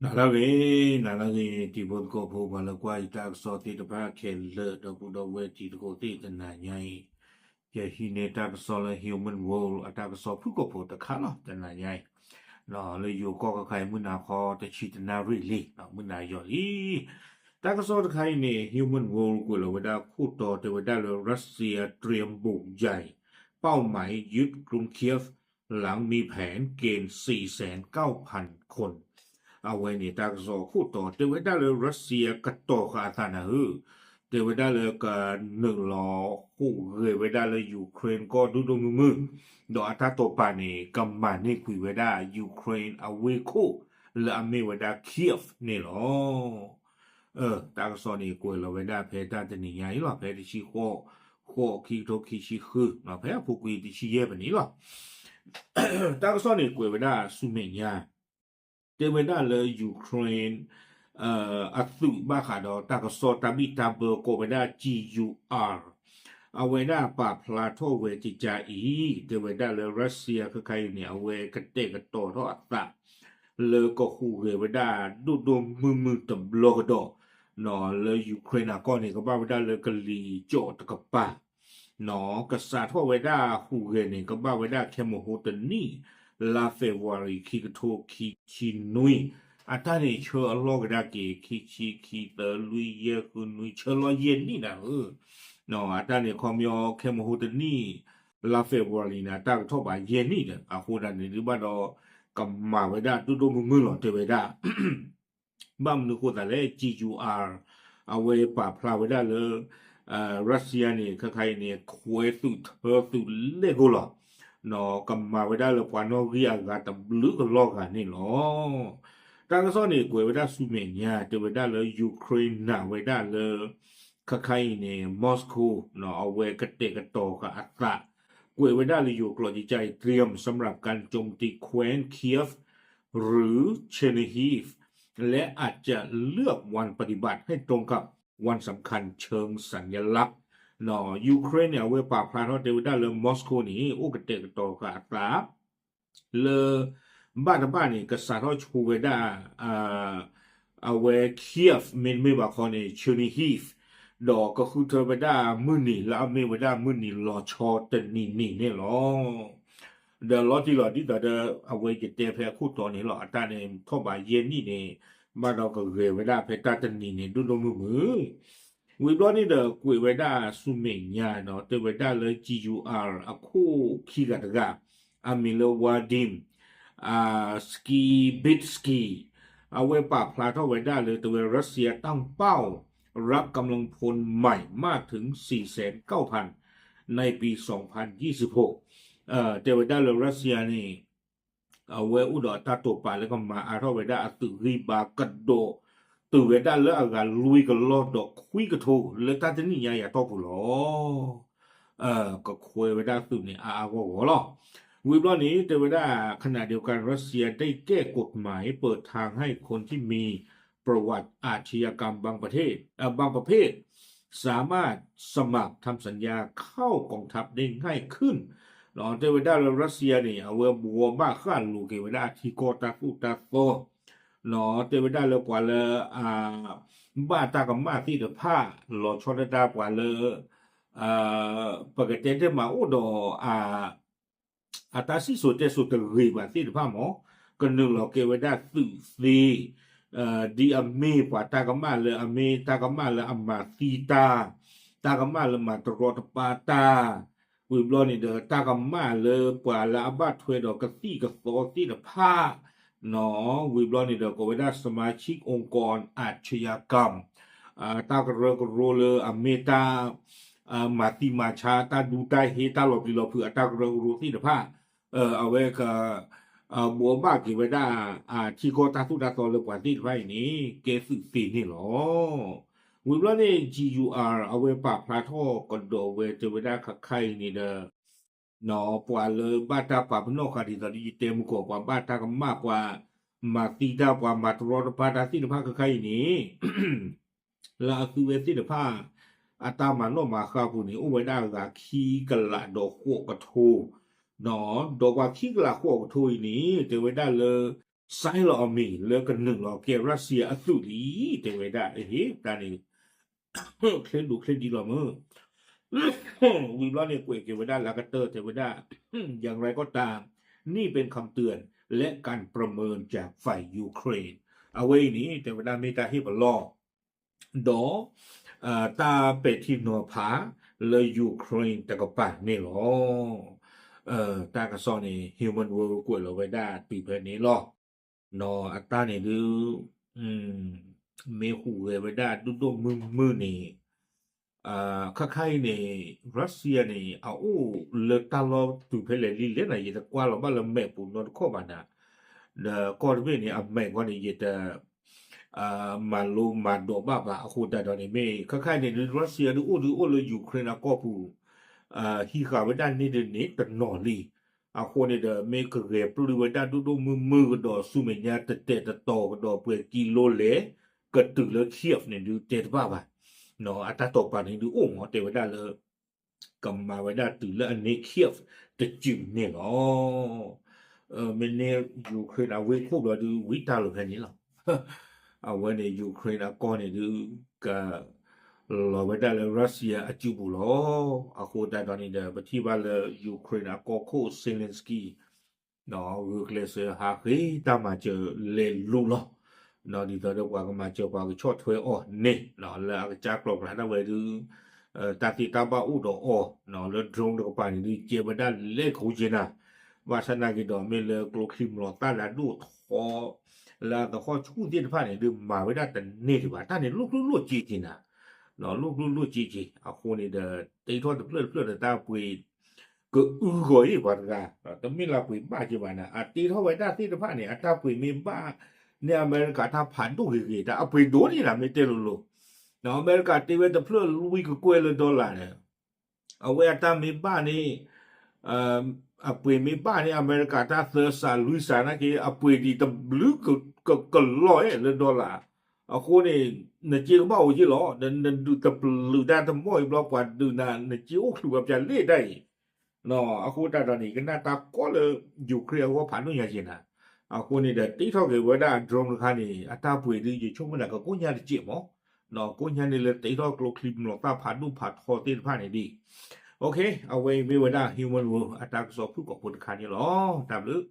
နၤလၢအဂ့ၤ, နၤလၢအဂ့ၤ တံၤဖိသကိးဖိ ပှၤလၢကွၢ်ယတၢ်ကစီၣ်သ့ၣ်တဖၣ်ခဲလၢာ် ဒီပုၢ်ဒီဝဲၢ်တံၤသကိးသ့ၣ် တနၤညါအံၤ ယဟံးန့ၢ်တၢ်ကစီၣ်လၢ Human World အတၢ်ကစီၣ်ဖုၣ်ကိာ်ဖိတခါလီၤ. တနၤညါအံၤ လၢယိၤကီၢ်ခါခါအံၤ မုၢ်နၤခီတဆံတနၣ်ရံၣ်လံ, မုၢ်နၤယီၤလံ. တၢ်ကစီၣ်တခါအံၤန့ၣ် Human World ကွဲးလီၤဝဲဒၣ်ခိၣ်တီတဲဝဲဒၣ်လၢ Russia เตรียมบุกใหญ่ เป้าหมายยึดกรุงเคียฟ หลังมีแผนเกณฑ์ สี่แสนเก้าพันคน အဝဲန့ၣ် တၢ်ကစီၣ်ခိၣ်တီတဲဝဲဒၣ်လၢ Russia ကတီၤဃာ်အသးနၤဧၢ, တဲဝဲဒၣ်လၢကနုာ်လီၤဟူးဂဲၤဝဲဒၣ်လၢ Ukraine ကီၢ်ဒိၣ်ဒိၣ်မုၢ်မုၢ်, ဒီးအတၢ်တိာ်ပာ်န့ၣ် ကမၤန့ၢ်ကွံာ်ဝဲဒၣ် Ukraine အဝ့ၢ်ခိၣ်လၢအမ့ၢ်ဝဲဒၣ် Kyiv န့ၣ်လီၤ. တၢ်ကစီၣ်န့ၣ် ကွဲးလီၤဝဲဒၣ်ဖဲတၢ်တနံၤညါအံၤလီၤ, ဖဲတဆံဃိး, ဃိး ခံကထိခံဆံဃု, ဖဲအပူၤကွံာ်တဆံယဲၢ်ပနံးလီၤ. တၢ်ကစီၣ်န့ၣ် ကွဲးဝဲဒၣ်ဆူမဲာ်ညါ တဲဝဲဒၣ်လၢ Ukraine အသုးဘၣ်ဃးဒီးတၢ်ကစီၣ်တၢ်ဘံၣ်တၢ်ဘၢကိးဝဲဒၣ် G U R အဝဲဒၣ်ပာ်ဖျါထီၣ်ဝဲကကါအံၤ တဲဝဲဒၣ်လၢ Russia ခဲခါအံၤန့ၣ် အဝဲကတဲာ်ကတီၤထီၣ်အသး လၢကဟူးဂဲၤဝဲဒၣ်ဒိၣ်ဒိၣ်မုၢ်မုၢ်တဘျီကဒီး, လၢ Ukraine အကီၢ်န့ၣ် ကဘၣ်ဝဲဒၣ်လၢကလံၤကၠီၣ်တကပၤ ကစးထီၣ်ဝဲဒၣ်ဟူးဂဲၤန့ၣ် ကဘၣ်ဝဲဒၣ်ခဲမဟိတနံၣ် လါ February ခံကထိခံဆံနွံ, အတၢ်န့ၣ်ဆၢအလီၢ်ကဒါက့ၤ ခံဆံ ခံ သၢ လွံၢ် ယဲၢ် ဃု နွံ ဆၢလီၤယဲၢ်နံၣ်နၤဧၢ, အတၢ်န့ၣ်ခီပညီခဲမဟိတနံၣ် လါ February န့ၣ် အတၢ်ကထီၣ်ဘးယဲၢ်နံၣ်ဒီး အဃိဒၣ်န့ၣ်ဒုးဘၣ်ဒီး ကမၤဝဲဒၣ်ဒိၣ်ဒိၣ်မုၢ်မုၢ်လီၤတဲဝဲဒၣ် ဘၣ်မနုၤဃိသးလဲၣ် G U R အဝဲပာ်ဖျါဝဲဒၣ်လၢ Russia န့ၣ် ခဲခါအံၤန့ၣ် ခွဲးသုးထၢသုးလဲၢ်ကိၢ်လီၤ, ကမၤဝဲဒၣ်လၢပှၤနီၣ်ဂံၢ်အဂၤတဘျုးကလီၤဂာ်န့ၣ်လီၤ. တၢ်ကစီၣ်န့ၣ် ကွဲးဝဲဒၣ်ဆူမဲာ်ညါ တဲဝဲဒၣ်လၢ Ukraine နာ်ဝဲဒၣ်လၢ ခဲခါအံၤန့ၣ် Moscow အဝဲကတဲာ်ကတီၤဃာ်အသး ကွဲးဝဲဒၣ်လၢယိၤကျိာ်ကကါအံၤ เตรียมสำหรับการโจมตีแคว้น Kyiv หรือ Chernihiv และอาจจะเลือกวันปฏิบัติให้ตรงกับวันสำคัญเชิงสัญลักษณ์ Ukraine န့ၣ် အဝဲပာ်ဖျါထီၣ်တဲဝဲဒၣ်လၢ Moscow န့ၣ် အိၣ်ကတဲာ်ကတီၤဃာ်အသး လၢ ဘၣ်တဘၣ်န့ၣ် ကစးထီၣ်ဆိဝဲဒၣ် အဝဲ Kyiv မ့တမ့ၢ်ဘၣ်ခီန့ၣ် Chernihiv ဒီးကဃုထၢဝဲဒၣ်မုၢ်နံၤလၢအမ့ၢ်ဝဲဒၣ်မုၢ်နံၤလီၤဆီတနံၤနံၤန့ၣ်လီၤ. ဒီးလီၤတံၢ်လီၤ ဒ်သိးဒီး အဝဲယတဲဖဲအခိၣ်တီန့ၣ်လီၤ အတၢ်န့ၣ်ထီၣ်ဘးယဲၢ်နံၣ်န့ၣ် ဘၣ်ဒီးကဂဲၤဝဲဒၣ်ဖဲတၢ်တနံၤန့ၣ် ဒိၣ်ဒိၣ်မုၢ်မုၢ် ဝံၤဘျီန့ၣ်ဒီး ကွဲးဝဲဒၣ်ဆူမဲာ်ညါဒီး တဲဝဲဒၣ်လၢ G U R အခိၣ်ခံဂၤတဂၤ အမံၤလၢ Vadym Skibitsky အဝဲပာ်ဖျါထီၣ်ဝဲဒၣ်လၢ တဲဝဲ Russia ตั้งเป้ารับกำลังพลใหม่มากถึง สี่แสนเก้าพัน ในปี สองพันยี่สิบหก တဲဝဲဒၣ်လၢ Russia န့ၣ် အဝဲအိၣ်ဒီးတၢ်တိာ်ပာ်လၢကမၤအါထီၣ်ဝဲဒၣ်အသုးဂံၢ်ဘါကဒီး တုၤဝဲဒၣ်လၢအဂၤလွံၢ်ကလီၢ်ဒီးခွံကထိ လၢတၢ်တနံၣ်ညါအံၤအတီၢ်ပူၤလီၤ. ကခွဲးဝဲဒၣ်သုးန့ၣ်အါအါဂီၢ်ဂီၢ်လီၤ. ဝံၤဘျီန့ၣ် တဲဝဲဒၣ် ขณะเดียวกัน รัสเซียได้แก้กฎหมายเปิดทางให้คนที่มีประวัติอาชญากรรม บางประเภท สามารถสมัครทำสัญญาเข้ากองทัพได้ง่ายขึ้น တဲဝဲဒၣ်လၢ Russia န့ၣ် အဝဲဘှီဘၣ်ဃၣ်လိာ်က့ၤဝဲဒၣ်အထံကီၢ်တၢ်သိၣ်တၢ်သီ တဲဝဲဒၣ်လၢပှၤလၢ ဘၣ်တၢ်ကမၣ်သ့ၣ်တဖၣ် လီၤဆီဒၣ်တၢ်ပှၤလၢ ပကတဲတဲမးအိၣ်ဒီး အတၢ်စံၣ်စိၤတဲစိၤတဂ့ၤဘၣ်သ့ၣ်တဖၣ်မး ကနုာ်လီၤကဲဝဲဒၣ်သုးသ့ ဒ်အမ့ၢ်ပှၤတၢ်ကမၣ်လၢအမ့ၢ်တၢ်ကမၣ်လၢအမၤသံတၢ်, တၢ်ကမၣ်လၢမၤတရီတပါတၢ်, ဝံၤဘျီန့ၣ်ဒီး တၢ်ကမၣ်လၢပှၤလၢအဘၣ်ထွဲဒီးကသံၣ်ကသီသ့ၣ်တဖၣ် ဝံၤဘျီန့ၣ်ဒီး ကိးဝဲဒၣ် สมาชิกองค์กรอาชญากรรม တၢ်ကရၢကရိလၢအမ့ၢ်တၢ် မၤသံမၤဆါ တၢ်ဒူတၢ်ဟ့ တၢ်လီၤပျံၤလီၤဖုးအတၢ်ကရၢကရိသ့ၣ်တဖၣ် အဝဲက ဘှီဘၣ်က့ၤဝဲဒၣ် ထံကီၢ်တၢ်သိၣ်တၢ်သီလၢပှၤသ့ၣ်တဖၣ်အံၤန့ၣ် ကဲသုးသ့န့ၣ်လီၤ. ဝံၤဘျီန့ၣ် G U R အဝဲပာ်ဖျါထီၣ်ကဒီးဝဲတဲဝဲဒၣ်ခဲခါအံၤန့ၣ်ဒီး ပှၤလၢဘၣ်တၢ်ပာ်ပနီၣ်ဃာ်ဒ်သိးဒီးယတဲမုၢ်ကီၢ် ပှၤဘၣ်တၢ်ကမၣ် ပှၤမၤသံတၢ် ပှၤမၤတရီတပါတၢ်သ့ၣ်တဖၣ်ခဲခါအံၤန့ၣ် လၢအသုဝဲသ့ၣ်တဖၣ် အတၢ်မၤနီၣ်မၤဃါပူၤန့ၣ် အိၣ်ဝဲဒၣ်အဂၤခံကလးဒီးဃိးကထိ ဒီးပှၤခံကလးဃိးကထိအံၤန့ၣ် တဲဝဲဒၣ်လၢ စဲလီၤအမံၤလၢကနုာ်လီၤကဲ Russia အသုးလံ တဲဝဲဒၣ်အဟ့ၣ်တၢ်န့ၣ် ချ့ဒိၣ်ချ့ဒံးလီၤမုၢ် ဝံၤဘျီန့ၣ် ကွဲးက့ၤဝဲဒၣ်လၢကတၢၢ် တဲဝဲဒၣ် อย่างไรก็ตาม นี่เป็นคำเตือนและการประเมินจากฝ่ายยูเครน အဝဲအံၤန့ၣ် တဲဝဲဒၣ်မ့ၢ်တၢ်ဟ့ၣ်ပလီၢ် ဒီး တၢ်ပဲာ်ထံနီၤဖးလၢ Ukraine တကပၤန့ၣ်လီၤ. တၢ်ကစီၣ်န့ၣ် Human World ကွဲးလီၤဝဲဒၣ်တုၤဖဲန့ၣ်လီၤ. အတၢ်န့ၣ်ဒုး မ့ၢ်ဟူးဂဲၤဝဲဒၣ်ဒိၣ်ဒိၣ်မုၢ်မုၢ်န့ၣ် ခါခါအံၤန့ၣ် Russia န့ၣ် အအိၣ်လၢတၢ်လီၢ်တုၤဖဲလဲၣ်လံလဲၣ်န့ၣ် ယတကွၢ်လီၤဘၣ်လၢ map ပူၤနီတခီၣ်ဘၣ်န့ၣ် ဒီးကီၢ်တဘ့ၣ်န့ၣ် အ map ဃီန့ၣ် ယတ မၤလိမၤဒိးဘၣ်ဘၣ် အဃိသတးဒီးန့ၣ် မ့ၢ်ခါခါအံၤန့ၣ်ဒုး Russia ဒုးအိၣ်ဒုးအိၣ်လၢ Ukraine အကီၢ်ပူၤ ဟံးဃာ်ဝဲဒၣ်န့ၣ်ဒုးန့ၣ်တနီၤလံ. အဃိန့ၣ်ဒီး မ့ၢ်ကဂဲၤပျုၢ်ဝဲဒၣ်ဒိၣ်ဒိၣ်မုၢ်မုၢ်ကဒီးဆူမဲာ်ညါ တတဲာ်တတီၤကဒီးပှဲၤကံလိလဲၣ် ကတုၤလၢ Kyiv န့ၣ်ဒုးတဲတဘၣ်ဘၣ်. အတၢ်တိာ်ပာ်န့ၣ်ဒုးအိၣ်မး တဲဝဲဒၣ်လၢ ကမၤဝဲဒၣ်တုၤလၢအန့ၢ် Kyiv တစုန့ၣ်လီၤ. မ့ၢ်န့ၢ် Ukraine အဝ့ၢ်ခိၣ်ဘျီဒုး ဝံတၢ်လီၤဖဲန့ၣ်လီၤ. အဝဲန့ၣ် Ukraine အကီၢ်န့ၣ်ဒုး က လီၤဝဲဒၣ်လၢ Russia အစုပူၤလီၤ. အဃိသတးဒီးန့ၣ်ဒီး ပထံၣ်ဘၣ်လၢ Ukraine အကီၢ်ခိၣ် Zelensky ဂုာ်ကျဲးစၢးဟးဃ့တၢ်မၤစၢၤလဲၤလူၤလီၤ. ဒ်သိးဒီးပှၤကမၤစၢၤပှၤကဆီၣ်ထွဲအီၤန့ၣ် လၢအကစၢ်ကျိၤကျါဒၣ်ဝဲဒုး တၢ်သ့တၢ်ဘၣ်အိၣ်ဒီးအီၤ လၢ drone တကပၤန့ၣ်ဒုး ကဲဝဲဒၣ်လဲၤကဟူးက့ၤနၤ ဘၣ်ဆၣ်နာ်က့ၤဒီး မ့ၢ်လၢကျိချံမျိာ်သၣ်လၢအဒိၣ်ထီ လၢအသဟီၣ်ဆူၣ်သ့ၣ်တဖၣ်န့ၣ်ဒုး မၤဝဲဒၣ်တန့ၢ်ဒံးဘၣ်. တၢ်န့ၣ်လိၣ်ကျိၣ်လိၣ်က့က့ၤနၤ လိၣ်ကျိၣ်လိၣ်က့က့ၤ အဃိန့ၣ်ဒီး တ့ထီၣ်တဖျၢၣ်တဖျၢၣ်ဒီးတၢ်ပှ့ၤ ကအုကီၤအ့ၣ်ပှၤတဂၤ တမ့ၢ်လၢပှ့ၤဘၣ်က့ဘၣ်န့ၣ် အတ့ထီၣ်ဝဲဒၣ်သ့ၣ်တဖၣ်န့ၣ် အတၢ်ပှ့ၤမ့ၢ်ဘၣ်န့ၣ် အမဲရကၤတၢ်ဖးဒိၣ်ဂ့ၤဂ့ၤ တၢ်အပှ့ၤဒိၣ်န့ၣ်လၢမ့ၢ်တဲလိၤလိၤ အမဲရကၤတ့ဝဲတဖျၢၣ်လွံၢ်ကကွဲၢ်လၢ dollar န့ၣ် အဝဲအတၢ်မ့ၢ်ဘၣ်န့ၣ် အပှ့ၤမ့ၢ်ဘၣ်န့ၣ် အမဲရကၤတၢ်သၢစးလွံၢ်စးနာ်က့ အပှ့ၤဒံးတဘျုးကလီၤအဲၣ်လၢ dollar အဃိန့ၣ် နစ့ကဘၣ်အိၣ်က့လီၤ နဒုးတပျုးတၢ်တမီၢ်အံၤဘျီ ပှၤဒုးနၤ နစ့အိၣ်ချုးဝဲပျးလ့ၣ်တၢ်အံၤ အဃိသတးဒီးန့ၣ် ကနၣ်တၢ်ကီလၢ Ukraine အဂီၢ်ဖးဒိၣ်ညါက့နၤ အဃိန့ၣ်ဒီး တ့ထီၣ်က့ၤဝဲဒၣ် drone တခါန့ၣ် အတၢ်ပှ့ၤဒုး ယဆိကမိၣ်န့ၣ် ကကိၣ်ညါတစဲးမး ကိၣ်ညါန့ၣ်လၢတ့ထီၣ်ကျိချံမျိာ်သၣ်ဖးဒိၣ်ဖးထီသ့ၣ်တဖၣ်န့ၣ်ဒ် အဝဲအံၤမ့ၢ်ဝဲဒၣ် Human World အတၢ်ကစီၣ်ဖုၣ်ကိာ်ဖိတခါန့ၣ်လီၤ. တၢ်ဘျုး